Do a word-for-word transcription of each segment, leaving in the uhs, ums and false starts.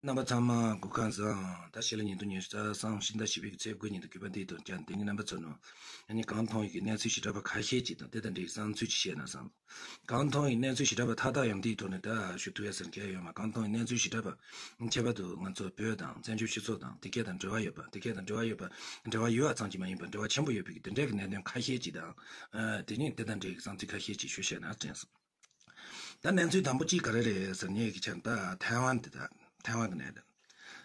རྣམ་པ་ཚང་མ་སྐུ་ཁམས་བཟང་། ད་ཕྱི་ལོ་ཉིས་སྟོང་ཉི་ཤུ་རྩ་གསུམ་ཕྱི་ཟླ་བཞི་པའི་ཚེས་དགུ་ཉིན་དུ་གུས་པ་འདིའི་དོན་རྐྱང་དེ་ཉིད་རྣམ་པ་ཚོ་ནང་ཨ་ནི་གང་མཐོང་ཡོད་ཀྱི་གནས་ཚུལ་ཞིབ་ཕྲ་བ་ཁ་ཤས་ཅིག་དང་དེ་དང་འབྲེལ་བསམ་ཚུལ་ཅིག་བཤད་ན་བསམ། གང་མཐོང་ཡོད་གནས་ཚུལ་ཞིབ་ཕྲ་བ་མཐའ་དག་ཡང་འདིའི་ཐོག་ནས་ད་ཞུ་ཐུབ་ཡ་ཟེར་མཁན་ཡོད་མ། གང་མཐོང་ཡོད་གནས་ཚུལ་ཞིབ་ཕྲ་བ་ཁྱད་པར་དུ་ང་ཚོ་བོད་དང་བཙན་བྱོལ་སྤྱི་ཚོགས་དང་དེ་སྐད་དང་འབྲེལ་བ་ཡོད་པ་དེ་སྐད་དང་འབྲེལ་བ་ཡོད་པ་འབྲེལ་བ་ཡོད་པ་ཙམ་གྱིས་མ་ཡིན་པར་འབྲེལ་བ་ཆེན་པོ་ཡོད་པའི་གི་དེ་འདྲའི་གི་གནད་དོན་ཁ་ཤས་ཅིག་དང་དེ་ཉིད་དེ་དང་འབྲེལ་བའི་བསམ་ཚུལ་ཁ་ཤས་ཅིག་ཞུ་བཤད་ན་དྲན་སོང་། ད་གནས་ཚུལ་དང་པོ་གཅིག་ག་རེ་རེད་ཟེར་ངེད་ཀྱི་ཆ་ད་ཐའེ་ཝན་དེ་ད་ཐའེ་ཝན་གི་གནས་དོན།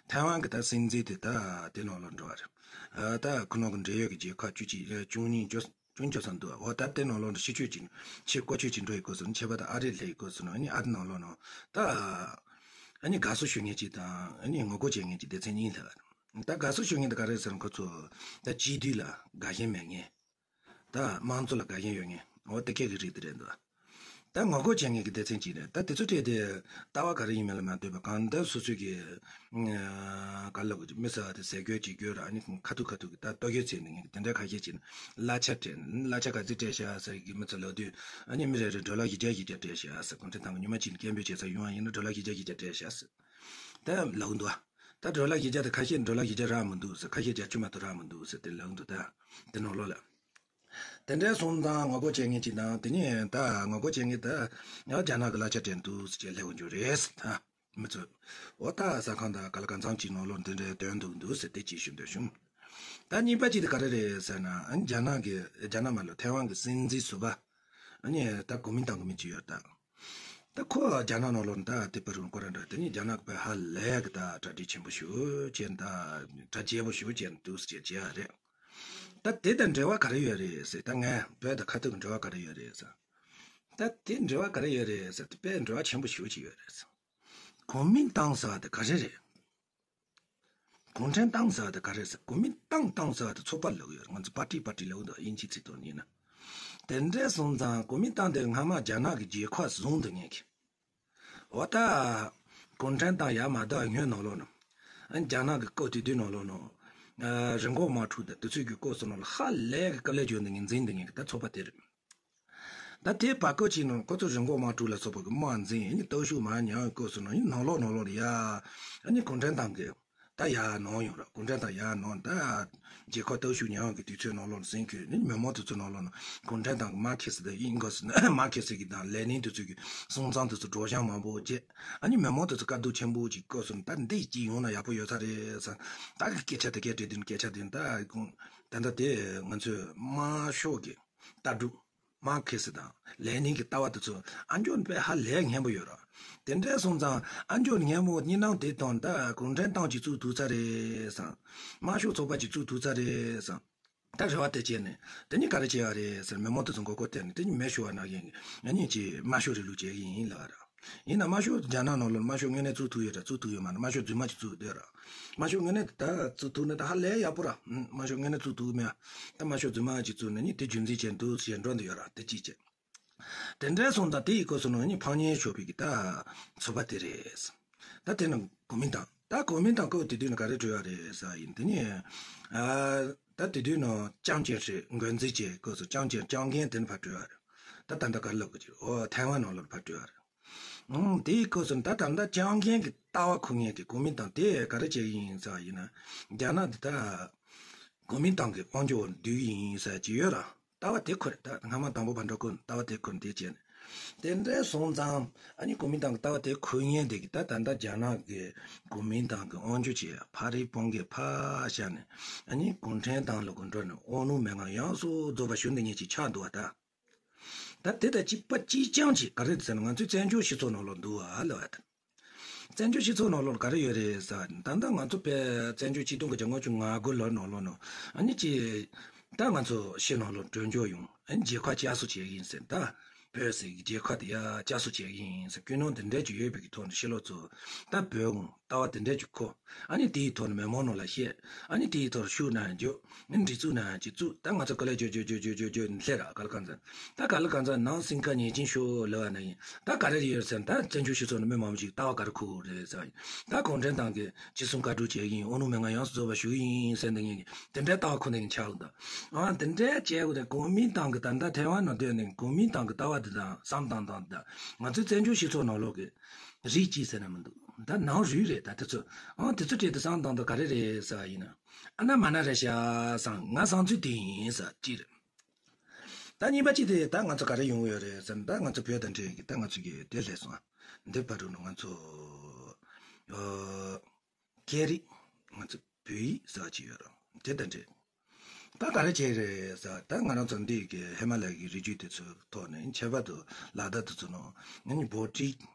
ཐའེ་ཝན་གི་ད་སྲིད་འཛིན་དེ་ད་དེ་ནང་ལོགས་འགྲོ་བ་རེད། ཨ་ད་ཁོ་ནང་གི་འབྲེལ་ཡོད་ཀྱི་རྒྱལ་ཁབ་བཅུ་གཅིག་བཅུ་གཉིས་བཅུ་བཅུ་གཉིས་ཙམ་འདུག་འོ་ད་དེ་ནང་ལོགས་འགྲོ་ཕྱི་སྐྱོད་ཅིག་ཕྱི་བཀོལ་སྤྱོད་ཅིག་འགྲོ་ཡི་སྐོར་སོང་ཁྱད་པར་དུ་ཨ་རི་སླེབས་ཡི་སྐོར་སོང་ཨ་ནི་ཨ་དེ་ནང་ལོགས་ནང་ད་ཨ་ནི་དགའ་བསུ་ཞུ་མཁན་ཅིག་དང་ཨ་ནི་ངོ་རྒོལ་བྱེད་མཁན་ཅིག་སྡེ་ཚན་གཉིས་སླེབས་པ་རེད། ད་དགའ་བསུ་ཞུ་མཁན་དེ་ག་རེ་ཟེར་ན་ཁོ་ཚོ་ད་སྤྱི་འཐུས་ལ་དགའ་ཞེན་མེད་མཁན། ད་དམངས་གཙོ་ལ་དགའ་ཞེན་ཡོད་མཁན་འོ་དེ་སྐད་ཀྱི་རིགས་དེ་རེད་འདུག་ད་ངོ་རྒོལ་བྱེད་མཁན་གྱི་སྡེ་ཚན་གཅིག་རེད། ད་དེ་ཚོ་གྲས་དེ་ལྟ་བ་ག་རེ་ཡིན་མིན་ལ་མ་ལྟོས་པར་གང་ལྟར་སོ་སོའི་གི་ག་ལ་གི་མི་ཟེར་བ་དེ་ཟས་གོས་བྱེད་རྒྱུ་ར་ཨ་ནི་ཁ་ཐུག་ཁ་ཐུག་གི་ད་ལྟོ་གོས་ཚེ་ནི་ངས་དེ་འདྲ་ཁ་ཤས་ཅིག་གླ་ཆ་སྤྲད་གླ་ཆ་ག་ཚོད་སྤྲད་ཤག་ཟེར་གི་མི་ཚོ་ལབ་དུས་ཨ་ནི་མི་རེ་རེ་ཌོ་ལར་བཞི་བརྒྱ་བཞི་བརྒྱ་སྤྲད་ཤག་ཟེར། གུང་ཁྲན་ཏང་གི་ཉི་མ་གཅིག་ནས་སྐད་འབོད་བྱེད་ས་ཡོང་བ་ཡིན་ན་ཌོ་ལར་བཞི་བརྒྱ་བཞི་བརྒྱ་སྤྲད་ཤག་ཟེར་ད་ལབ་འདུག་ད་ཌོ་ལར་བཞི་བརྒྱ་དེ་ཁ་ཤས་ཌོ་ལར་བཞི་བརྒྱ་རག་མི་འདུག་ཟེར། ཁ་ཤས་བརྒྱད་ཅུ་མ་གཏོགས་རག་མི་འདུག་ཟེར་དེ་ལབ་འདུག་ད་དེ་ནང་ལོགས་ལ། དེ་འདྲའི་སོང་ཙང་ངོ་རྒོལ་བྱེད་མཁན་གཅིག་དང་དེ་ནས་ད་ངོ་རྒོལ་བྱེད་མཁན་ད་ཡང་རྒྱ་ནག་གི་གླ་ཆ་སྤྲད་འདུག་ཟེར་བྱས་སླེབས་ཡོང་རྒྱུ་རེད་ཟེར། ད་མི་ཚོས་འོ་ད་ཟ་ཁང་དང་ག་ལ་གང་འཚམ་གཅིག་ནང་ལོགས་འདི་འདྲའི་དོན་འདུག་འདུག་ཟེར་དེ་གཅིག་ཞུ་འདོད་བྱུང་། ད་གཉིས་པ་གཅིག་དེ་ག་རེ་རེད་ཟེར་ན་ཨ་ནི་རྒྱ་ནག་གི་རྒྱ་ནག་མ་ལོ་ཐའེ་ཝན་གི་སྲིད་འཛིན་ཟུར་པ་ཨ་ནི་ད་གོ་མིན་ཏང་གི་མི་གཅིག་ཡོད་ད། ད་ཁོ་རྒྱ་ནག་ནང་ལོགས་ད་དེ་པར་རུང་ཁོ་རང་འདྲ་དེ་ནི་རྒྱ་ནག་གི་ཧ་ལས་གི་ད་གྲ་སྒྲིག་ཆེན་པོ་ཞུ་ཅན་ད་གྲ་རྒྱས་པོ་ཞུ་ཅན་འདུག་ཟེར་བྱས་རེད། ད་དེ་དང་འབྲེལ་བ་ག་རེ་ཡོད་རེད་ཟེར། ད་ངས་བོད་དང་ཁ་ཐུག་གི་འབྲེལ་བ་ག་རེ་ཡོད་རེད་ཟེར། ད་དེ་འབྲེལ་བ་ག་རེ་ཡོད་རེད་ཟེར། དེ་དཔེ་འབྲེལ་བ་ཆེན་པོ་ཞེ་པོ་ཅིག་ཡོད་རེད་ཟེར། གོ་མིན་ཏང་ཟེར་བ་དེ་ག་རེ་རེད། གུང་ཁྲན་ཏང་ཟེར་བ་དེ་ག་རེ་རེད་ཟེར། གོ་མིན་ཏང་ཏང་ཟེར་བ་དེ་ཚོགས་པ་ལབ་ཡོད་རེད། ང་ཚོ་པར་ཊི་པར་ཊི་ལབ་འདུག་དབྱིན་ཇིའི་ཚིག་ཐོག་ནས་ཡིན་ན། དེ་འདྲས་སོང་ཙང་གོ་མིན་ཏང་དེ་སྔ་མ་རྒྱ་ནག་གི་རྒྱལ་ཁབ་བཟུང་དུ་ངེས་ཀྱི། འོ་ད། གུང་ཁྲན་ཏང་ཡར་མ་བསྡད་སྔོན་ནང་ལོགས་ནང་། རྒྱ་ནག་གི་སྐབས་དེ་དུས་ནང་ལོགས་ནང་། ཨ་རི་འགོག་དམག་འཁྲུག་དང་དེ་ཚོའི་གི་སྐབས་སུ་ནང་ལ་ཧ་ལས་གི་དཀའ་ལས་བརྒྱབ་འདི་ངས་འཛིན་འདི་ངས་གི་ད་ཚོགས་པ་དེ་རེད། ད་དེ་བར་སྐབས་ཅིག་ནང་ཁོ་ཚོ་རི་འགོག་དམག་འཁྲུག་ལ་སོགས་པ་གི་དམག་འཛིན་ཨ་ནི་སྟོབས་ཤུགས་མར་ཉམས་ཡོད་སྐབས་སུ་ནང་ཨ་ནི་ནང་ལོགས་ནང་ལོགས་ལ་ཡ། ཨ་ནི་གུང་ཁྲན་ཏང་གི་ད་ཡར་ནང་ཡོང་ར། གུང་ཁྲན་ཏང་ཡར་ནང་ད། རྒྱལ་ཁབ་སྟོབས་ཤུགས་ཉམས་ཀྱི་དུས་ཚོད་ནང་ལོགས་ཟིན་ཁྱོད་ནི་མི་མང་དེ་ཚོ་ནང་ལོགས་ན་གུང་ཁྲན་ཏང་གི་མར་ཁེ་སི་དང་ཨིན་གོ་སི་ན་མར་ཁེ་སི་གི་དང་ལེ་ནིན་དེ་ཚོ་གི་གསུང་ཚང་དེ་ཚོ་སྒྲོག་སྦྱང་མང་པོ་བྱས། ཨ་ནི་མི་མང་དེ་ཚོ་དཀའ་སྡུག་ཆེན་པོ་ཅིག་བཀོད་སོང་ད་འདི་ཅིག་ཡོང་ན་ཡག་པོ་ཡོད་ས་རེད་ཟེར། ད་གི་སྐད་ཆ་དེ་གས་བྲིས་དུས་སྐད་ཆ་དེ་ད་གུང་ད་ད་དེ་ང་ཚོས་དམར་ཤོག་གི་ལྟ་གྲུབ། མར་ཁེ་སི་དང་ལེ་ནིན་གྱི་ལྟ་བ་དེ་ཚོ་ཨ་མཆོག་དཔེ་ཧ་ལས་སྙན་པོ་ཡོད་ར། དེ་འདྲས་སོང་ཙང་ཨ་མཆོག་སྙན་པོ་གཉིས་སྣང་དེ་དང་ད་གུང་ཁྲན་ཏང་གཅིག་བཙུགས་ཐུབ་ས་རེད་བསམ། དམར་ཤོག་ཚོགས་པ་གཅིག་བཙུགས་ཐུབ་ས་རེད་བསམ། ད་རེ་བ་དེ་བྱས་ནས་དེ་ནི་ག་རེ་བྱས་པ་རེད་ཟེར་མི་མང་དེ་ཚོ་མགོ་སྐོར་བལྟས་ནས་དེ་ནི་མེ་ཤོར་བ་ནང་བཞིན་ང་གཉིས་ཀྱིས་དམར་ཤོག་རིང་ལུགས་བྱེད་ཀྱི་ཡིན་ལབ་ར། ཡིན་ན་དམར་ཤོག་རྒྱ་ནག་ནང་ལ་དམར་ཤོག་དངོས་གནས་བཙུགས་ཐུབ་ཡོད་ར་བཙུགས་ཐུབ་ཡོད་མ་རེད། དམར་ཤོག་རྫུན་མ་ཅིག་བཙུགས་བསྡད་ར། དམར་ཤོག་དངོས་གནས་ད་བཙུགས་ཐུབ་ན་ད་ཧ་ལས་ཡག་པོ་ར། དམར་ཤོག་དངོས་གནས་བཙུགས་ཐུབ་མེད། ད་དམར་ཤོག་རྫུན་མ་ཅིག་བཙུགས་ནས་ནི་དེ་རྒྱུན་འཛིན་བྱས་འདུག་ཞེས་འགྲོ་འདི་ཡོད་ར་དེ་ཅིག་བྱས། དེ་འདྲའི་སོང་ཙང་དེ་ཡི་སྐོར་སོང་ནང་ནི་ཕངས་སྙན་ཤོར་བའི་གི་ད་ཚོད་པ་དེ་རེད། ད་དེ་ནི་གོ་མིན་ཏང་ད་གོ་མིན་ཏང་སྐབས་དེ་དུས་ནི་ག་རེ་གྲོལ་བ་རེད་ཟེར་ཡིན་དེ་ནི། ཨ་ད་དེ་དུས་ནི་ཅང་ཅན་ཧྲི་འགོ་འཛིན་བྱས་སྐབས་སུ་ཅང་ཅན་ཅང་གན་དེ་ནི་ཕར་གྲོལ་བ་རེད། ད་ད་ལྟ་ག་རེ་ལབ་དགོས་ཀྱི་རེད། ཨོ་ཐའེ་ཝན་ནང་ལོགས་ཕར་གྲོལ་བ་རེད། ཨང་དེའི་སྐབས་སུ་ད་ད་ལྟ་ཅང་གན་གྱི་ལྟ་བ་ཁུར་མཁན་གྱི་གོ་མིན་ཏང་དེ་ག་རེ་བྱེད་ཀྱི་ཡིན་ཟེར་བ་ཡིན་ན། རྒྱ་ནག་འདི་ད་གོ་མིན་ཏང་གི་དབང་ཆ་འོག་བསྡུས་ཡིན་ཟེར་གྱི་ཡོད་ར། ལྟ་བ་དེ་ཁུར་ད་སྔ་མ་དང་པོ་ཕར་འགྲོ་ཁུར་ལྟ་བ་དེ་ཁུར་འདི་བྱས་ནས། དེ་འདྲའི་སོང་ཙང་ཨ་ནི་གོ་མིན་ཏང་གི་ལྟ་བ་དེ་ཁུར་མཁན་དེ་གི་ད་ད་ལྟ་རྒྱ་ནག་གི་གོ་མིན་ཏང་གི་དབང་ཆ་ཅིག་ཕ་རི་སྤང་གི་ཕ་བཞག་ནས་ཨ་ནི་གུང་ཁྲན་ཏང་ལ་གོ་འགྲོ་ནས་དབང་ལུང་མན་ངག་ཡོངས་སུ་རྫོགས་པ་ཞུ་འདི་ངེད་ཀྱི་ཆགས་འདུག་བ་ད། ད་དེ་དང་གཅིག་པ་གཅིག་རྐྱང་གཅིག་ག་རེ་ཟེར་ན་ང་ཚོའི་བཙན་བྱོལ་སྤྱི་ཚོགས་ནང་ལོགས་འདུག་ཨ་ལབ་པ་དང་། བཙན་བྱོལ་སྤྱི་ཚོགས་ནང་ལོགས་ག་རེ་ཡོད་རེད་ཟེར་བ་ད་ལྟ་ང་ཚོ་དཔེ་བཙན་བྱོལ་ཆིག་སྟོང་དགུ་བརྒྱ་ལྔ་བཅུ་ང་དགུ་ལོ་ནང་ལོགས་ནང་ཨ་ནི་ཅི། ད་ང་ཚོ་ཕྱི་ནང་ལོགས་གྲོས་འཇོག་ཡོང་ཨ་ནི་རྒྱལ་ཁབ་བསྐྱར་གསོ་བྱེད་ཀྱི་ཡིན་ཟེར་ད། བོད་ཟེར་གྱི་རྒྱལ་ཁབ་དེ་ཡ་བསྐྱར་གསོ་བྱེད་ཀྱི་ཡིན་ཟེར་ཀུན་སློང་དེ་འདྲ་ཅིག་ཡོད་པའི་གི་ཐོག་ནས་ཕྱི་ལོགས་ཚོ་ད་བོད་ཀྱི་ལྟ་བ་དེ་འདྲ་ཅིག་ཁུར། ཨ་ནི་དེའི་ཐོག་ནས་མི་མང་ནང་ལ་བཤད། ཨ་ནི་དེའི་ཐོག་ཤུགས་ནང་འཇོག་ཨ་ནི་སྒྲིག་འཛུགས་ནང་ཅིག་བཙུགས། ད་ང་ཚོ་དཀའ་ལས་རྒྱོབ་རྒྱོབ་རྒྱོབ་རྒྱོབ་རྒྱོབ་རྒྱོབ་སླེབས་ར་ག་ལ་གང་ཚ། ད་ག་ལ་གང་ཚ་ནང་སེམས་ཁ་ཉེས་ཅན་ཤོར་ལབ་པ་ན་ཡིན། ད་ག་རེ་ཡོད་ཟེར་ན་ད་བཙན་བྱོལ་སྤྱི་ཚོགས་ནང་མི་མང་པོ་ཞིག་ལྟ་བ་ག་རེ་ཁུར་རེད་ཟེར་བ་ཡིན། ད་གུང་ཁྲན་ཏང་གི་ཅི་གསུང་བཀའ་སྒྲུབ་བྱེད་ཀྱི་ཡིན། དབང་ལུང་མན་ངག་ཡོངས་སུ་རྫོགས་པ་ཞུ་གི་ཡིན་ཟེར་འདི་ངེད་ཀྱི་དེ་འདྲའི་ལྟ་བ་ཁུར་འདི་ངེད་ཆགས་ལ་འདུག་ཨ་དེ་འདྲའི་བྱས་དགོས་དེ་གོ་མིན་ཏང་གི་ད་ལྟ་ཐའེ་ཝན་ནང་སྡོད་ནས་གོ་མིན་ཏང་གི་ལྟ་བ་འདི་དང་བསམ་སྟངས་དང་འདི་དང་ང་ཚོའི་བཙན་བྱོལ་སྤྱི་ཚོགས་ནང་ལོགས་ཀྱི་རིགས་གཅིག་ཟེར་ན་མི་འདུག་ད་ནང་རུལ་རེད། ད་དེ་ཚོ་ཨང་དེ་ཚོ་བྲིས་ཏེ་བསམ་བཏང་དུས་ག་རེ་རེད་ཟེར་བ་ཡིན་ན། ཨ་ན་མ་ན་རེད་ཤག་བསམ། ང་བསམ་ཚུལ་དེ་ཡིན་ཟེར་གཅིག་རེད། ད་གཉིས་པ་གཅིག་དེ་ད་ང་ཚོ་ག་རེ་ཡོང་གི་ཡོད་རེད་ཟེར་ན། ད་ང་ཚོ་བོད་དང་འབྲེལ་གྱི་ད་ང་ཚོ་གི་དེ་སླེབས་སོང་། འདི་བར་དུ་ནི་ང་ཚོ་ཨ་སྐད་རིགས་ང་ཚོ་བོད་ཡིག་ཟེར་བ་ཅིག་ཡོད་རེད། དེ་དང་འབྲེལ་ད་ག་རེ་བྱས་རེད་ཟེར། ད་ང་རང་ཚོ་འདི་གི་ཧི་མ་ལ་ཡའི་རི་རྒྱུད་དེ་ཚོའི་ཐོག་ནས་ཁྱད་པར་དུ་ལ་དྭགས་དེ་ཚོ་ནང་ཨ་ནི་བྷོ་ཊི་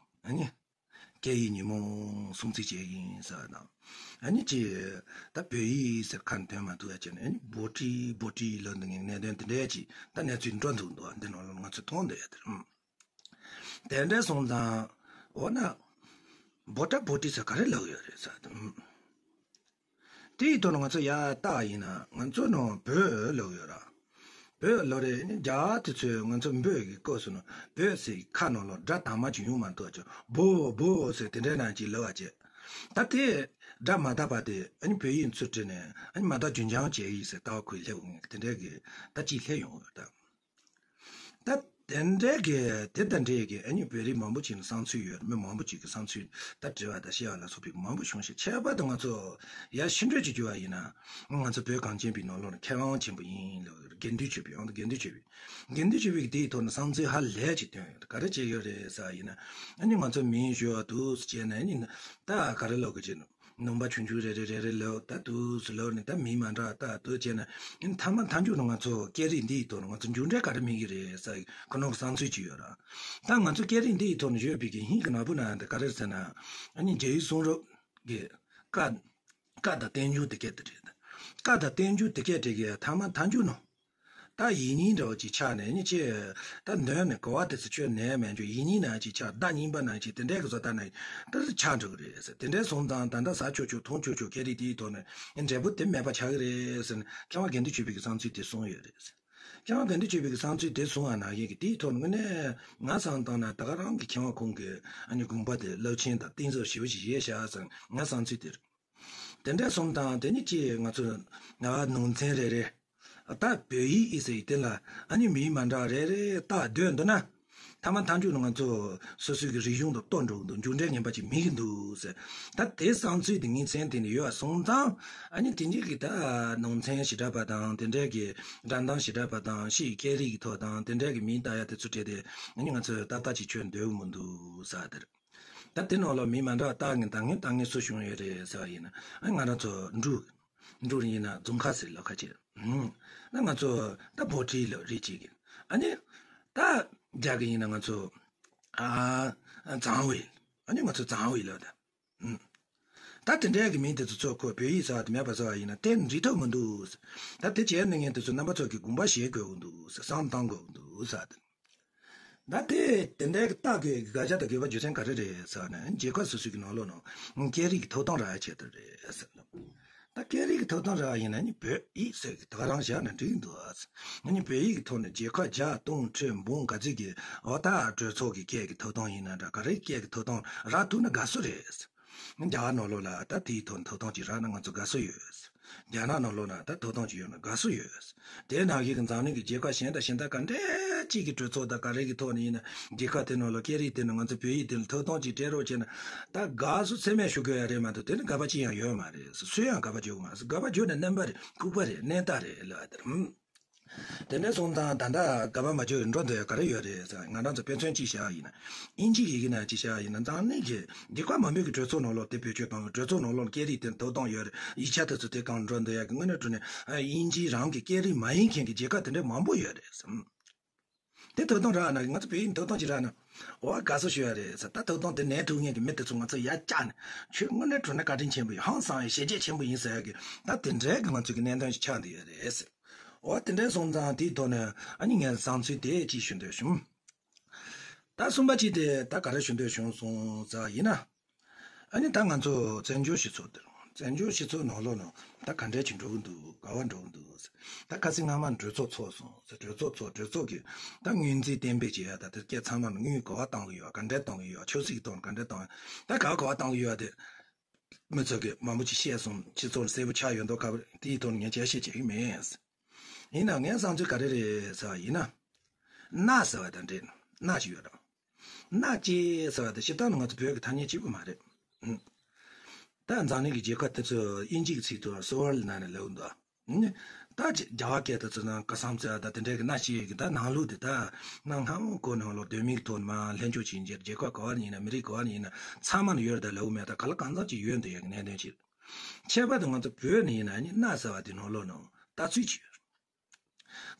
ཨ་ནི་སྐད་ཡིག་ཉིན་མོ་སྲུང་བརྩི་བྱས་ཡིན་ཟེར་དང་། ཨ་ནི་ཅི་ད་བོད་ཡིག་ཟེར་ཁ་ནས་ཐོན་མ་ཐུབ་ཡ་བྱས་ནས་ཨ་ནི་བྷོ་ཊི་བྷོ་ཊི་ལབ་འདི་གནད་དོན་དེ་འདྲ་ཅིག་ད་གནས་ཚུལ་འགྲོ་འདུག་འདུག་འདི་ནང་ལ་ང་ཚོས་མཐོང་འདུག་ཡ་དེ་རེད། དེ་འདྲ་སོང་ཙང་འོ་ན་བྷོ་ཊ་བྷོ་ཊི་ཟེར་ག་རེ་ལབ་ཡོད་རེད་ཟེར་དང་། དེའི་ཐོག་ནས་ང་ཚོ་ཡར་བལྟས་ཡིན་ན་ང་ཚོ་ནང་བོད་ལབ་ཡོད་ར། བོད་ལབ་རེད། རྒྱ་དེ་ཚོས་ང་ཚོ་བོད་ཀྱི་སྐབས་སུ་ནང་བོད་ཟེར་ཁ་ནང་ལ་སྒྲ་དྭངས་མ་ཅིག་ཡོང་མ་ཐུབ་ཅིག་བོ་བོ་ཟེར་དེ་འདྲ་ནང་ཅིག་ལབ་པ་བྱས། ད་དེ་སྒྲ་མ་དག་པ་དེ་ཨ་ནི་བོད་ཡིག་ཚུར་བྲིས་ནས་ཨ་ནི་མ་དག་རྒྱུན་འཆང་བྱས་ཡིན་ཟེར་ལྟ་བ་ཁོས་སླེབས་འོང་དེ་འདྲ་གི་ད་ཅིག་སླེབས་ཡོང་ཡོད་ད། ད་དེ་འདྲའི་གི་དེ་དང་འདྲའི་གི་ཨ་ནི་བོད་རིགས་མང་པོ་ཅིག་ནས་བསམ་ཚུལ་ཡོད། མི་མང་པོ་ཅིག་གི་བསམ་ཚུལ་ད་དྲི་བ་དང་བཤད་པ་ལ་སོགས་པའི་མང་པོ་བྱུང་ཞིང་། ཁྱད་པར་དུ་ང་ཚོ་ཡར་ཕྱི་འགྲོས་ཀྱི་རྒྱུ་བ་ཡིན་ན་ང་ཚོ་བོད་གངས་ཅན་པའི་ནང་ལོགས་ནས་མཁས་དབང་ཆེན་པོ་ཡིན་ལབ་དགེ་འདུན་ཆོས་འཕེལ་ཡང་དགེ་འདུན་ཆོས་འཕེལ་དགེ་འདུན་ཆོས་འཕེལ་གྱི་དེའི་ཐོག་ནས་བསམ་ཚུལ་ཧ་ལས་ཅིག་བཏོན་ཡོད། ག་རེ་བྱས་ཡོད་རེད་ཟེར་བ་ཡིན་ན་ཨ་ནི་ང་ཚོ་མིང་ཞུ་བ་འདུག་ཟེར་བྱས་ནས་ཨ་ནི་ད་ག་རེ་ལབ་དགོས་ཅེ་ན། ནང་པ་ཆུང་ཆུང་རེ་རེ་རེ་རེ་ལབ་ད་དུས་སུ་ལབ་ནས་ད་མིང་མ་འདྲ་ད་དུ་བྱས་ན་ཨིན་ཐ་མ་མཐའ་མཇུག་ནང་ང་ཚོ་སྐད་རིགས་འདི་ཡི་ཐོག་ནས་ང་ཚོ་མཇུག་འབྲས་ག་རེ་སྨིན་གྱི་རེད་ཟེར་ཁོ་ནང་གི་བསམ་ཚུལ་ཅིག་ཡོད་ར། ད་ང་ཚོ་སྐད་རིགས་འདི་ཡི་ཐོག་ནས་ཡོད་པའི་གི་ཧིང་གི་ནག་པོ་ན་འདི་ག་རེ་ཟེར་ན་ཨ་ནི་རྒྱ་ཡིག་གསུང་རབ་གི་བཀའ་བཀའ་དང་བསྟན་འགྱུར་དེ་སྐད་དུ་རེད། བཀའ་དང་བསྟན་འགྱུར་དེ་སྐད་དེ་གི་ཐ་མ་མཐའ་མཇུག་ནང་ད་ཡིག་རྙིང་འདྲ་བོ་ཅིག་ཆགས་ནས་ནི་ཅི། ད་འདོན་ནས་གོ་བ་དེ་ཚོ་ཁྱོད་ནས་མེད་འཇོག་ཡིག་རྙིང་ནང་ཅིག་ཆགས་བརྡ་རྙིང་པ་ནང་ཅིག་དེ་འདྲའི་གི་བཟོ་ལྟ་ནང་ད་ཆགས་འགྲོ་གི་རེད་ཟེར། དེ་འདྲའི་སོང་ཙང་ད་ལྟ་ཟ་ཆོག་ཆོག་འཐུང་ཆོག་ཆོག་སྐད་རིགས་དེའི་ཐོག་ནས་འབྲས་བུ་དེ་མེད་པ་ཆགས་ཀྱི་རེད་ཟེར་ནས་མཁས་དབང་དགེ་འདུན་ཆོས་འཕེལ་གྱི་བསམ་ཚུལ་དེ་གསུངས་ཡོད་རེད་ཟེར། མཁས་དབང་དགེ་འདུན་ཆོས་འཕེལ་གྱི་བསམ་ཚུལ་དེ་གསུངས་པ་ནང་བཞིན་གྱི་དེའི་ཐོག་ནས་དངོས་གནས་ང་བསམ་བཏང་ན་ད་ག་རང་གི་མཁས་དབང་ཁོང་གི་ཨ་ནི་དགོངས་པ་དེ་རླབས་ཆེན་དང་གཏིང་ཟབ་ཞེ་པོ་ཞིག་བཞེས་བཞག་ཟེར་ང་བསམ་ཚུལ་དེ་རེད། དེ་འདྲ་སོང་དང་དེ་ནི་ཅི་ང་ཚོ་ང་ནང་ཚན་རེ་རེ་ད་བོད་ཡིག་ཨི་ཟེར་དེ་ལ་ཨ་ནི་མིང་མ་འདྲ་རེ་རེ་ད་སྡོད་འདུག་ན་ཐ་མ་མཐའ་མཇུག་ནི་ང་ཚོ་སོ་སོའི་གི་རིག་གཞུང་དང་གཏོར་འགྲོ་གི་འདུག་མཇུག་འབྲས་ངན་པ་ཅིག་སྨིན་གི་འདུག་ཟེར། ད་དེ་བསམ་ཚུལ་དེ་ངའི་མཚན་དེ་ནི་ཡོད་སོང་ཙང་ཨ་ནི་དེ་འདྲའི་གི་ད་ནང་ཚན་ཞེ་དྲག་པ་དང་དེ་འདྲའི་གི་སྒྲ་གདངས་ཞེ་དྲག་པ་དང་ཕྱིའི་སྐད་རིགས་ཀྱི་ཐོག་དང་དེ་འདྲའི་གི་མིང་བཏགས་ཡ་དེ་ཚོ་བྲིས་ཏེ་ཨ་ནི་ང་ཚོ་ཏག་ཏག་ཅིག་ཆོད་འདོད་གི་མི་འདུག་ཟེར་དེ་རེད། ད་དེ་ནང་ལ་མི་མ་འདྲ་བ་བཏགས་ངན་བཏགས་ངན་བཏགས་ངན་སུ་བྱུང་ཡོད་རེད་ཟེར་བ་ཡིན་ན་ཨ་ང་རང་ཚོ་འབྲུག་འབྲུག་ཡིན་ན་རྫོང་ཁ་ཟེར་ལབ་ཁ་ཆེ། ཨ་ང་ཚོ་ད་བྷོ་ཊི་ལབ་རེད་ཅིག་ཨ་ནི་ད་རྒྱ་གི་ཡིན་ན་ང་ཚོ་ཨ་ཛང་ཝེ། ཨ་ནི་ང་ཚོ་ཛང་ཝེ་ལབ་ད། ད་དེ་འདྲའི་གི་མིང་དེ་ཚོ་ཚོ་ཁོ་བོད་ཡིག་ཟེར་བ་དེ་མེད་པ་ཟེར་བ་ཡིན་ན་དེ་འགྲིག་ཐབས་མི་འདུག་ད་དེ་བྱས་ནས་ངས་དེ་ཚོ་རྣམ་པ་ཚོ་གི་དགོངས་པ་བཞེས་དགོས་ཀྱི་འདུག་བསམ་བཏང་དགོས་ཀྱི་འདུག་ཟེར་ཏེ། ད་དེ་དེ་འདྲའི་གི་ལྟ་དགོས་ཀྱི་དགག་བྱ་དང་དགོས་པ་རྒྱུ་མཚན་ག་རེ་རེད་ཟེར་ན་རྒྱལ་ཁབ་སོ་སོའི་གི་ནང་ལོགས་ནང་སྐད་རིགས་ཀྱི་ཐོབ་ཐང་རག་ཡ་ཆེད་དུ་རེད་ཟེར་ལ། ད་སྐད་རིགས་ཀྱི་ཐོབ་ཐང་རག་ཡ་ཡིན་ན་ནི་བོད་ཡིག་ཟེར་གི་ད་ག་རང་བཞག་ན་འགྲིག་འདུག་ཨ། ང་ནི་བོད་ཡིག་གི་ཐོག་ནས་རྒྱལ་ཁབ་བརྒྱ་སྟོང་ཁྲི་འབུམ་ག་ཚོད་ཀྱི་འོ་ད་གྲོས་ཚོགས་ཀྱི་སྐད་ཀྱི་ཐོབ་ཐང་ཡིན་ན་འདྲ་ག་རེ་སྐད་ཀྱི་ཐོབ་ཐང་རག་ཐུབ་ན་དགའ་བསུ་རེད། རྒྱ་གར་ནང་ལོགས་ལ་ད་དེའི་ཐོག་ནས་ཐོབ་ཐང་ཅིག་རག་ན་ང་ཚོ་དགའ་བསུ་ཡོད། རྒྱ་ནག་ནང་ལོགས་ན་ད་ཐོབ་ཐང་ཅིག་ཡོད་ན་དགའ་བསུ་ཡོད། དེ་ནང་བཞིན་གྱི་འཛམ་གླིང་གི་རྒྱལ་ཁབ་གཞན་དང་གཞན་དག་ག་འདྲས་ཅིག་གི་གྲོས་ཚོགས་དང་ག་རེ་གི་ཐོག་ནས་ཡིན་ན་རྒྱལ་ཁབ་དེ་ནང་ལ་སྐད་རིགས་དེ་ནི་ང་ཚོ་བོད་ཡིག་དེ་ལ་ཐོབ་ཐང་ཅིག་སྤྲད་རོགས་བྱས་ན་ད་དགའ་བསུ་ཚད་མེད་ཞུ་དགོས་ཡ་རེད་མ་གཏོགས་དེ་ནི་དགའ་པོ་ཅི་ཡང་ཡོད་མ་རེད། སུ་ཡང་དགའ་པོ་བྱེད་དགོས་མ་རེད། དགའ་པོ་བྱེད་ན་རྣམ་པ་རེད་ལྐུགས་པ་རེད་གནས་རྟགས་རེད་ལབ་ཡ་དེ་རེད། དེ་འདྲ་སོང་ཙང་ད་ལྟ་དགའ་པོ་མ་བྱེད་འགྲོ་འདོད་ཡ་ག་རེ་ཡོད་རེད་ཟེར་ང་རང་ཚོ་དཔེ་མཚོན་གཅིག་བཞག་ཡིན་ན་དབྱིན་ཇི་ཡི་གི་ནང་གཅིག་བཞག་ཡིན་ན་འཛམ་གླིང་གི་རྒྱལ་ཁབ་མང་པོའི་གི་གྲོས་ཚོགས་ནང་ལོགས་དེ་བེད་སྤྱོད་བཏང་གི་གྲོས་ཚོགས་ནང་ལོགས་སྐད་རིགས་དེ་ཐོབ་ཐང་ཡོད་རེད། ཡིག་ཆ་དེ་ཚོ་དེ་གང་འགྲོ་འདོད་ཡ་གི་དངོས་གནས་དྲང་གནས་དབྱིན་ཇི་རང་གི་སྐད་རིགས་མ་ཡིན་མཁན་གི་རྒྱལ་ཁབ་དེ་འདྲ་མང་པོ་ཡོད་རེད་ཟེར། དེ་ཐོབ་ཐང་རག་ན་ང་ཚོ་བོད་ཡིག་ཐོབ་ཐང་ཅིག་རག་ན་འོ་དགའ་བསུ་ཞུ་ཡ་རེད་ཟེར། ད་ཐོབ་ཐང་དེ་ནས་ཐུག་མཁན་གྱི་མི་དེ་ཚོ་ང་ཚོ་ཡར་བཀྱག་ནས་ཁྱོད་དངོས་གནས་དྲང་གནས་བཀའ་དྲིན་ཆེན་པོ་ཡིན། ཧང་སང་ཡ་བྱས་རྗེས་ཆེན་པོ་ཡིན་ཟེར་ཡ་གི་ད་དེ་འདྲའི་གི་ང་ཚོ་གི་གནད་དོན་ཞིག་ཆགས་བསྡད་ཡོད་རེད་ཟེར། འོ་དེ་འདྲའི་སོང་ཙང་དེའི་ཐོག་ནས་ཨ་ནི་ངས་བསམ་ཚུལ་དེ་ཅིག་ཞུ་འདོད་བྱུང་། ད་གསུམ་པ་གཅིག་དེ་ད་ག་རེ་ཞུ་འདོད་བྱུང་སོང་ཟེར་བ་ཡིན་ན། ཨ་ནི་ད་ང་ཚོ་བཙན་བྱོལ་སྤྱི་ཚོགས་འདིར་བཙན་བྱོལ་སྤྱི་ཚོགས་ནང་ལོགས་ནང་ད་ག་འདྲས་ཅིག་འགྲོ་གི་འདུག་ག་བ་འགྲོ་གི་འདུག་ད་ཁ་སང་སྔ་མ་གྲོས་ཚོགས་ཚོགས་སོང་ཟེར། གྲོས་ཚོགས་ཚོགས་གྲོས་ཚོགས་ཀྱི་ད་ངོས་འཛིན་གཏན་འབེབས་བྱེད་ཡ་ད་དེ་སྐད་ཚང་མ་ལ་དངུལ་ག་བ་བཏང་གི་ཡོད་ག་འདྲས་བཏང་གི་ཡོད་ཆབ་སྲིད་ཀྱི་ཐོག་ནས་ག་འདྲས་བཏང་ད་ག་བ་ག་བ་བཏང་གི་ཡོད་དེ། མི་ཚོ་གིས་མང་པོ་ཅིག་བཤད་སོང་། སྤྱི་ཚོགས་ནས་གསལ་པོ་ཆགས་ཡོད་མདོག་ཁ་པོ་དེའི་ཐོག་ནས་ངས་བཅར་ཤེས་བྱེད་ཀྱི་མེད། ཡིན་ནའང་ངའི་བསམ་ཚུལ་ག་རེ་རེད་ཟེར་བ་ཡིན་ན། མནའ་ཟེར་བ་དང་འདྲེས་ནས་མནའ་ཅིག་ཡོད་རེད། མནའ་སྐྱེལ་ཟེར་བ་དེ་སྤྱིར་བཏང་ནས་ང་ཚོ་བོད་ཀྱི་ཐ་སྙད་གཅིག་པུ་མ་རེད། ཨུམ། ད་འཛམ་གླིང་གི་རྒྱལ་ཁབ་དེ་ཚོ་དབྱིན་ཇིའི་ཚིག་ཏུ་སོ་ཝར་ལི་ནང་ནས་ལབ་འདུག་ཨ་ནི། ད་ཅི་རྒྱ་གར་སྐད་དུ་ཚུར་ན་ཀ་སམ་ཙི་ད་དེ་འདྲའི་གི་སྣ་ཞིག་གི་ད་ནང་ལོགས་དེ་ད་གནའ་སྔ་མོ་གོ་ནང་ལོགས་སྡོད་མིའི་ཐོག་ནས་མར་ལྷན་འཇོག་བྱེད་འཇིར་རྒྱལ་ཁབ་ག་བ་ནས་ཡིན་ན་མི་རིགས་ག་བ་ནས་ཡིན་ན་ཚང་མ་ལ་ཡོད་རེད་ད་ལབ་གི་མེད། ད་ག་ལ་གང་འཚམ་ཅིག་ཡོད་འདུག་ཡ་གི་གནད་དོན་ཅིག་ཁྱད་པར་དུ་ང་ཚོ་བོད་ནས་ཡིན་ན་ནི་སྣ་ཟེར་བ་དེ་ནང་ལོགས་ནང་ལྟ་ཚུལ་ཅིག་ཡོད་རེད།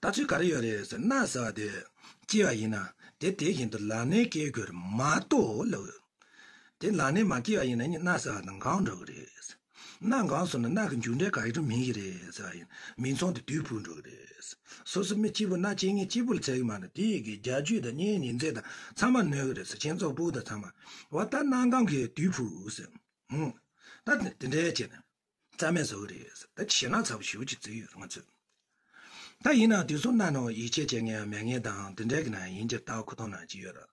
ལྟ་ཚུལ་ག་རེ་ཡོད་རེད་ཟེར། སྣ་ཟེར་བ་དེ་སྐྱེས་པ་ཡིན་ན་དེ་དེ་བཞིན་དུ་ལག་ནས་སྐྱེ་དགོས་རེད་མ་གཏོགས་ལབ་ཡོད། དེ་ལག་ནས་མ་སྐྱེས་པ་ཡིན་ན་ནི་སྣ་ཟེར་བ་དེ་འགག་འགྲོ་གི་རེད། སྣ་འགག་སོང་ན་སྣ་གི་མཇུག་འབྲས་ག་ཡི་རུ་མིན་གྱི་རེད་ཟེར་བ་ཡིན། མིང་ཚང་དེ་དུས་འཕོས་འགྲོ་གི་རེད། སོ་སོ་མི་གཅིག་པུ་སྣ་སྐྱེ་མཁན་གཅིག་པུ་ལ་ཚད་ཀྱི་མ་རེད། དེ་ཡི་གི་རྒྱ་ཇུས་དང་གཉེན་ཉེ་ཚན་དང་ཚང་མ་གནོད་གི་རེད་ཟེར། ཁྱེད་ཚོ་སྤུ་དང་ཚང་མ་བ་ད་སྣ་འགག་གི་དུས་འཕོས་ཟེར། ཧུམ། ད་དེ་འདྲའི་བྱས་ནས་རྩ་མེད་བཟོ་གི་རེད་ཟེར། ད་ཞེད་སྣང་ཚ་པོ་ཞེ་པོ་ཅིག་བརྩི་གི་ཡོད་རེད་ང་ཚོས། ད་ཡིན་ནའང་དུས་སང་སྣ་ནང་ཡིད་ཆེས་བྱེད་མཁན་མེད་མཁན་དང་དེ་འདྲའི་གི་ནང་ཡིན་གྱི་ལྟ་བ་ཁུ་ཐོག་ནང་ཅིག་ཡོད་རེད།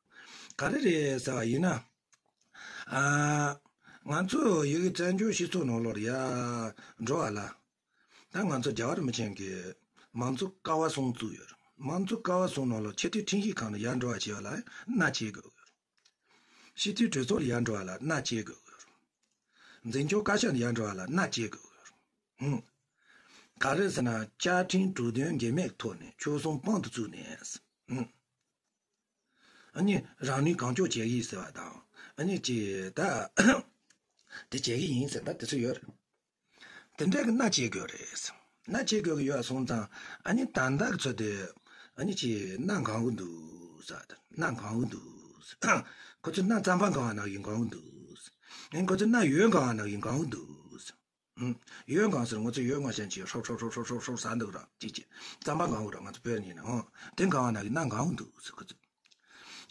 ག་རེ་རེད་ཟེར་བ་ཡིན་ན། ཨ། ང་ཚོ་ཡི་གེ་བཙན་བྱོལ་སྤྱི་ཚོགས་ནང་ལོགས་ལ་ཡ་འགྲོ་བ་ལ། ད་ང་ཚོ་རྒྱལ་བ་རིན་པོ་ཆེ་གིས་མང་གཙོ་ཀ་བ་གསུམ་བཙུགས་ཡོད་རེད། མང་གཙོ་ཀ་བ་གསུམ་ནང་ལོགས་སྤྱི་འཐུས་ཁྲིམས་ཞིབ་ཁང་ལ་ཡར་འགྲོ་བ་བྱེད་པ་ལ་སྣ་སྐྱེ་དགོས་ཡོད་རེད། སྤྱི་འཐུས་གྲོས་ཚོགས་ལ་ཡར་འགྲོ་བ་ལ་སྣ་སྐྱེ་དགོས་ཡོད་རེད། འཛིན་སྐྱོང་བཀའ་ཤག་ལ་ཡར་འགྲོ་བ་ལ་སྣ་སྐྱེ་དགོས་ཡོད་རེད། ཧུམ། ག་རེ་ཟེར་ན་བཅའ་ཁྲིམས་གྲོས་དོན་འགལ་མེད་ཀྱི་ཐོག་ནས་ཆོལ་གསུམ་དཔང་དུ་བཙུགས་ནས། ཧུམ། ཨ་ནི་རང་ནུས་གང་ལྕོགས་བྱེད་ཀྱི་ཡིན་ཟེར་བ་དང་། ཨ་ནི་ཅི་ད་དེ་བྱེད་ཀྱི་ཡིན་ཟེར་ད་དེ་ཚོ་ཡོད་རེད། དེ་འདྲ་གི་སྣ་སྐྱེ་དགོས་རེད། སྣ་སྐྱེ་དགོས་ཀྱི་ཡོད་སོང་ཙང་ཨ་ནི་ད་ལྟ་གི་ཚོ་དེ་ཨ་ནི་ཅི་སྣ་འགག་གི་འདུག་ཟེར། སྣ་འགག་གི་འདུག་ཁོ་ཚོ་སྣ་རྩམ་པ་འགག་པ་ནང་བཞིན་འགག་གི་འདུག་ཨ་ནི་ཁོ་ཚོ་སྣ་ཡོས་འགག་པ་ནང་བཞིན་འགག་གི་འདུག་ཨུམ། ཡོས་གང་ཟེར། ང་ཚོ་ཡོས་གང་ཤན་ཅིག་ཧྲོབ་ཧྲོབ་ཧྲོབ་ཧྲོབ་ཧྲོབ་ཧྲོབ་ཟ་འདུག་ར་ཅིག་ཅིག་རྩམ་པ་གང་འོ་ར་ང་ཚོ་བོད་ནས་ཡིན་ན་ཨོ། དེ་གང་བ་ན་གི་སྣ་གང་འདུག་ཟེར་ཁོ་ཚོས།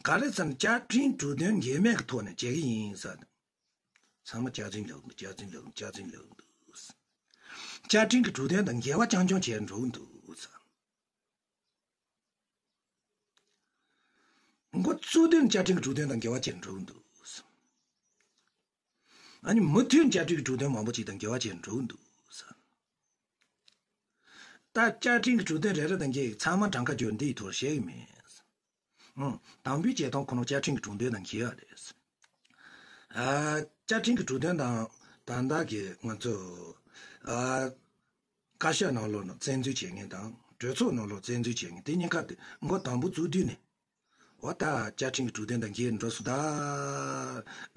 ག་རེ་ཟེར་ན་བཅའ་ཁྲིམས་གྲོས་དོན་འགལ་མེད་ཀྱི་ཐོག་ནས་བྱེད་ཀྱི་ཡིན་ཟེར། ཚང་མ་སྐྱག་རྫུན་ལབ་འདུག་སྐྱག་རྫུན་ལབ་འདུག་སྐྱག་རྫུན་ལབ་འདུག་བཅའ་ཁྲིམས་ཀྱི་གྲོས་དོན་དང་འགལ་བ་རྐྱང་རྐྱང་བྱས་འགྲོ་གི་འདུག་ཟེར། འགོ་བཙུགས་དུས་བཅའ་ཁྲིམས་ཀྱི་གྲོས་དོན་དང་འགལ་བ་བྱས་འགྲོ་གི་འདུག་ཨ་ནི་མུ་མཐུད་བཅའ་ཁྲིམས་ཀྱི་གྲོས་དོན་མང་པོ་ཅིག་དང་འགལ་བ་བྱས་འགྲོ་གི་འདུག་ད་བཅའ་ཁྲིམས་ཀྱི་གྲོས་དོན་རེ་རེ་དང་འགལ་ཚང་མ་གྲངས་ཀ་བརྗོད་འདིའི་ཐོག་བཤད་གི་མེད། ཨང་། དང་པོའི་བྱེད་སྟངས་ཁོ་ན་བཅའ་ཁྲིམས་ཀྱི་གྲོས་དོན་དང་འགལ་བ་རེད། ཨ། བཅའ་ཁྲིམས་ཀྱི་གྲོས་དོན་དང་ད་ལྟ་གི་ང་ཚོ། ཨ། བཀའ་ཤག་ནང་ལོགས་ནང་བཙན་འཛུལ་བྱེད་མཁན་དང་གྲོས་ཚོགས་ནང་ལོགས་བཙན་འཛུལ་བྱེད་མཁན་དེ་གཉིས་ཀ་དེ་མགོ་དང་པོ་བཙུགས་དུས་ནས། འོ་ད་བཅའ་ཁྲིམས་ཀྱི་གྲོས་དོན་དང་འགལ་འགྲོ་སོང་ད།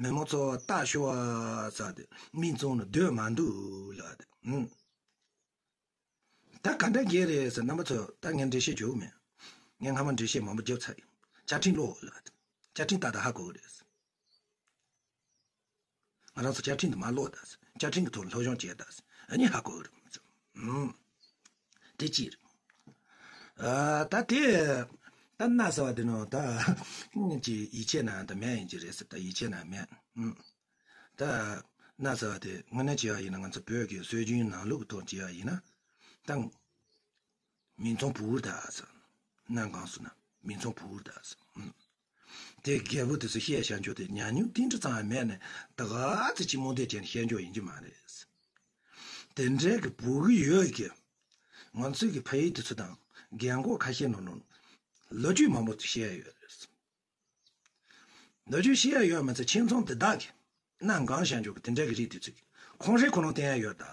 མི་མང་ཚོ་ལྟ་ཤོག་ཨ་ཟེར་ཏེ་མིག་བཙུམ་ནས་སྡོད་མ་འདུག་ལབ་དེ། ཨུམ། ད་ག་འདྲ་འགལ་རེད་ཟེར་རྣམ་པ་ཚོ་ད་ངས་འགྲེལ་བཤད་རྒྱག་གི་མེད། ངས་སྔ་མ་འགྲེལ་བཤད་མང་པོ་བརྒྱབ་ཚར་ཡིན། བཅའ་ཁྲིམས་ཀློག་ལབ་དེ། བཅའ་ཁྲིམས་ཏག་ཏག་ཧ་གོ་གི་རེད། ང་རང་ཚོ་བཅའ་ཁྲིམས་དེ་མར་ཀློག་དང་། བཅའ་ཁྲིམས་ཀྱི་ཐོག་ལ་སློབ་སྦྱོང་བྱས་དང་། ཨ་ནི་ཧ་གོ་གི་རེད། ཨུམ། དེ་གཅིག་རེད། ཨ། ད་དེ། ད་སྣ་ཟེར་བ་དེ་ནང་ད་ཅིག་ཡིད་ཆེས་ན་ད་མེད་ཡིན་གྱི་རེད་ཟེར། ད་ཡིད་ཆེས་ན་མེད། ཨུམ། ད་སྣ་ཟེར་བ་དེ་དངོས་གནས་བྱས་པ་ཡིན་ན་ང་ཚོ་བོད་ཀྱི་སྲོལ་རྒྱུན་ནང་ལུགས་ཀྱི་ཐོག་བྱས་པ་ཡིན་ན། ད། མིང་ཚང་བུ་གུར་ད་ཟེར། སྣ་གང་སོང་ན་མིང་ཚང་བུ་གུར་ད་ཟེར། ཨུམ། དེ་རྒད་པོ་དེ་ཚོ་བཤད་བྱ་འཇོག་དེ་ཉམས་མྱོང་ཏིལ་འབྲུ་ཙམ་ཡང་མེད་ནས་ད་ག་ཚོད་ཅིག་རྨོངས་དད་བྱས་ནས་བཤད་འཇོག་ཡིན་གྱི་མ་རེད། དེ་འདྲའི་གི་བུ་གུ་ཡོད་ཀྱི། ང་ཚོའི་གི་ཕ་ཡུལ་དེ་ཚོ་དང་རྒན་འཁོགས་ཁ་ཤས་ནང་ལོགས་ལོ་རྒྱུས་མང་པོ་བཤད་ཡོད་རེད། ལོ་རྒྱུས་བཤད་ཡ་ཡོད་མ་ཚད་ཁྱིམ་ཚང་དེ་དག་གི་སྣ་འགང་བྱ་འཇོག་གི་དེ་འདྲ་གི་རིགས་དེ་ཚོ་གི་ཁོང་ཧྲེ་ཁོ་རང་བསྟན་ཡ་ཡོད་ད།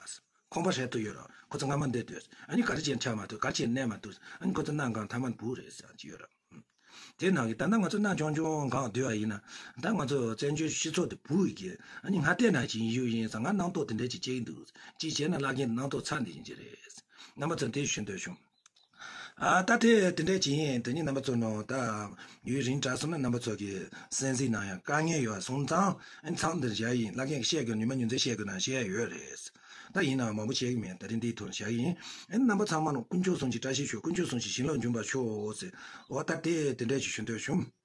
ཁོང་པ་ཧྲེ་ཏུ་ཡོད་ར་ཁོ་ཚོ་སྔ་མ་འདི་སྡོད་ཨ་ནི་ག་རེ་བྱས་ཆགས་མ་ཐུབ་ག་རེ་བྱས་གནས་མ་ཐུབ་ཨ་ནི་ཁོ་ཚོ་སྣ་འགང་ཐ་མ་བུ་རེད་ཟེར་གྱི་ཡོད་ར། དེ་ནང་གི་ད་ལྟ་ང་ཚོ་སྣ་ཆུང་ཆུང་འགང་སྡོད་པ་ཡིན་ན་ད་ང་ཚོ་བཙན་བྱོལ་སྤྱི་ཚོགས་དེ་བུ་ཡི་གི་ཨ་ནི་ང་བལྟས་ན་ཅིག་ཡིན་ཡུལ་ཡིན་ས་ང་རྣམ་རྟོག་དེ་འདྲ་ཅིག་སྐྱེ་གི་འདུག་ཅིག་བྱས་ན་བླ་རྒན་རྣམ་རྟོག་ཚ་འདི་ཡིན་གྱི་རེད། རྣམ་པ་ཚོ་འདི་ཞུ་འདོད་བྱུང་། ཨ། ད་དེ་དེ་འདྲས་ཅིག་ཡིན། དེ་ནི་རྣམ་པ་ཚོ་ནང་ད་ཡུན་རིང་དྲགས་སོང་ན་རྣམ་པ་ཚོ་གི་སེམས་གཟིགས་གནང་ཡ་དཀའ་ངལ་ཡོད་སོང་ཙང་ཨ་མཚམས་འདིར་བཞག་ཡིན། བླ་རྒན་གྱིས་བཤད་དགོས་ཉི་མ་ཉིན་མཚན་བཤད་དགོས་ན་བཤད་ཡ་ཡོད་རེད། ད་ཡིན་ནའང་མང་པོ་བཤད་གི་མེད། ད་རིང་འདིའི་ཐོག་བཞག་ཡིན། ཨ་རྣམ་པ་ཚང་མ་ནང་དཀོན་མཆོག་གསུམ་གྱི་བཀྲ་ཤིས་ཤོག་དཀོན་མཆོག་གསུམ་གྱི་བྱིན་རླབས་འབྱུང་བར་ཤོག་ཟེར། འོ་ད་དེ་དེ་འདྲས་ཅིག་ཞུ་འདོད་བྱུང་།